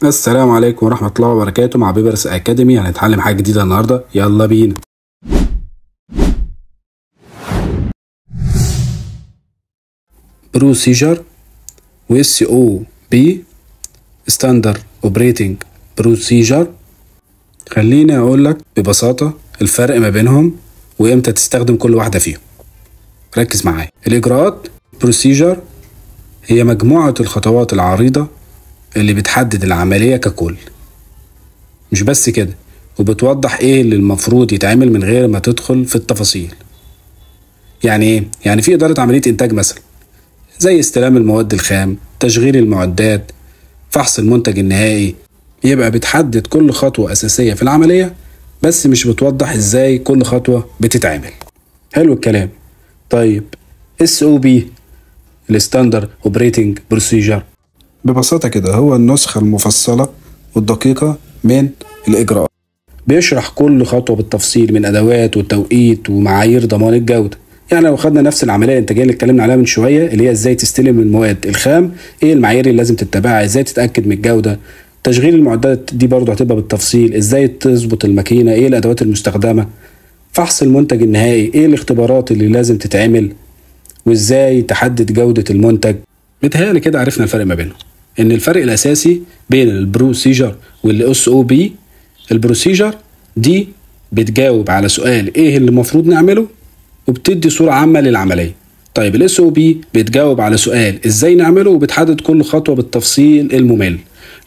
السلام عليكم ورحمة الله وبركاته. مع بيبرس أكاديمي هنتعلم حاجة جديدة النهاردة، يلا بينا. procedure و SOP standard operating procedure. خليني اقول لك ببساطة الفرق ما بينهم وامتى تستخدم كل واحدة فيهم. ركز معايا. الاجراءات procedure هي مجموعة الخطوات العريضة اللي بتحدد العملية ككل، مش بس كده، وبتوضح ايه اللي المفروض يتعمل من غير ما تدخل في التفاصيل. يعني ايه؟ يعني في إدارة عملية إنتاج مثلا، زي استلام المواد الخام، تشغيل المعدات، فحص المنتج النهائي. يبقى بتحدد كل خطوة أساسية في العملية، بس مش بتوضح ازاي كل خطوة بتتعمل. حلو الكلام. طيب SOP ال standard operating procedure ببساطة كده هو النسخة المفصلة والدقيقة من الإجراءات، بيشرح كل خطوة بالتفصيل من أدوات والتوقيت ومعايير ضمان الجودة. يعني لو خدنا نفس العملية الإنتاجية اللي اتكلمنا عليها من شوية، اللي هي ازاي تستلم المواد الخام، ايه المعايير اللي لازم تتبعها، ازاي تتأكد من الجودة، تشغيل المعدات دي برضه هتبقى بالتفصيل، ازاي تظبط الماكينة، ايه الأدوات المستخدمة، فحص المنتج النهائي، ايه الاختبارات اللي لازم تتعمل، وازاي تحدد جودة المنتج. متهيألي كده عرفنا الفرق ما بينهم، ان الفرق الاساسي بين ال procedure وال SOP، ال procedure دي بتجاوب على سؤال ايه اللي المفروض نعمله وبتدي صورة عامة للعملية. طيب ال SOP بتجاوب على سؤال ازاي نعمله وبتحدد كل خطوة بالتفصيل الممل.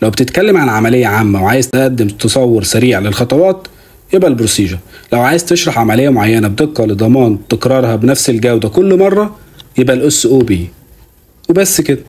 لو بتتكلم عن عملية عامة وعايز تقدم تصور سريع للخطوات يبقى ال procedure. لو عايز تشرح عملية معينة بدقة لضمان تكرارها بنفس الجودة كل مرة يبقى ال SOP. وبس كده.